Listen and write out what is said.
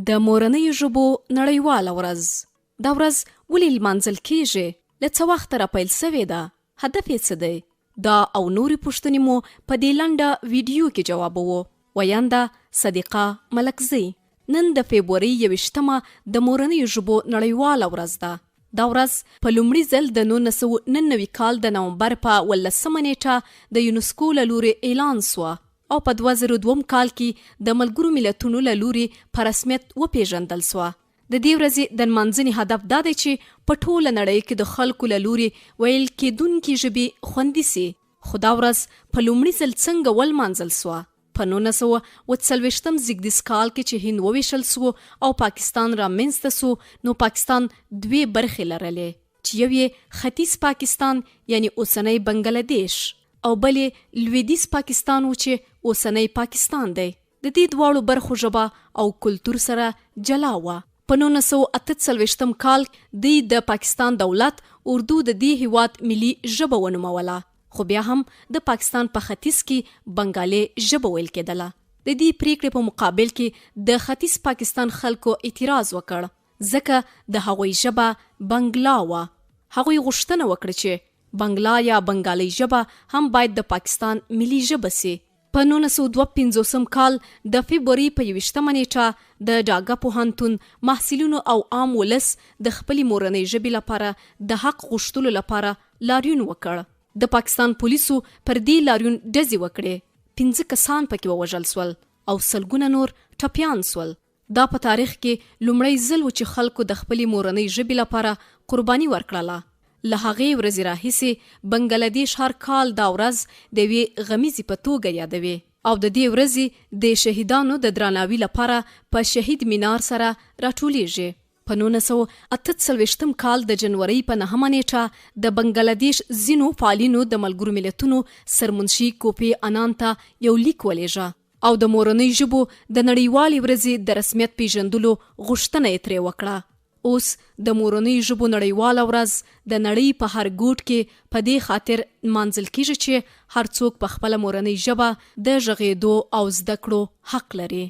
د مورنیو ژبو نړیواله ورځ. دا ورځ ولې لمانځل کېږي؟ له څه وخته راپیل شوې ده؟ هدف یې څه دی؟ دا او نورې پوښتنې مو په دې لنډه ویډیو کې جوابوو. ویانده صدیقه ملکزۍ. نن د فبرورۍ یوویشتمه د مورنیو ژبو نړیواله ورځ ده. دا ورځ په لومړي ځل د 1999 کال د نومبر په اوولسمه نېټه د یونسکو له لوري اعلان شوه او په 2002 کال کې د ملګرو ملتونو له لوري په رسمیت وپېژندل شوه. د دې ورځې د نمانځنې هدف دا دی چې په ټوله نړۍ کې د خلکو له لوري ویل کېدونکې ژبې خوندي شي. خو دا ورځ په لومړي ځل څنګه ولمانځل شوه؟ په 1940 زیږدیز کال کې چې هند وویشل شو او پاکستان رامنځته شو نو پاکستان دوې برخې لرلې چې یو یې ختیځ پاکستان یعنې اوسنی بنګله دیش او بل یې لویدیځ پاکستان و چې اوسنی پاکستان دی. د دې دواړو برخو ژبه او کلتور سره جلا وه. په 1948 کال دی د پاکستان دولت اردو د دې هیواد ملي ژبه ونوموله خو بیا هم د پاکستان په ختیځ کې بنګالې ژبه ویل کېدله. د دې پریکړې په مقابل کې د ختیځ پاکستان خلکو اعتراض وکړ ځکه د هغوی ژبه بنګلا وه. هغوی غوښتنه وکړه چې بنګلا یا بنګالۍ ژبه هم باید د پاکستان ملي ژبه سي. په 1952 کال د فبروري په 21 نېټه د ډاګه پوهنتون محصلینو او عام ولس د خپلې مورنۍ ژبې لپاره د حق غوښتلو لپاره لاریون وکړ. د پاکستان پولیسو پر دې لاریون ډزې وکړې، پنځه کسان پکې ووژل شول او سلګونه نور ټپیان شول. دا په تاریخ کې لومړی ځل و چې خلکو د خپلې مورنۍ ژبې لپاره قرباني ورکړله. له هغې ورځې راهیسې بنګله دېش هر کال دا ورځ د یوې غمیزې په توګه یادوي او د دې ورځې د شهیدانو د درناوي لپاره په شهید مینار سره راټولیږي. په 1948 کال د جنورۍ په نهمه نېټه د بنګله دېش ځینو فعالینو د ملګرو ملتونو سرمنشي کوفي انان ته یو لیک ولېږه او د مورنۍ ژبو د نړیوالې ورځې د رسمیت پېژندلو غوښتنه یې ترې وکړه. اوس د مورنۍ ژبو نړیواله ورځ د نړۍ په هر ګوټ کې په دې خاطر نمانځل کېږي چې هر څوک په خپله مورنۍ ژبه د ږغېدو او زده کړو حق لري.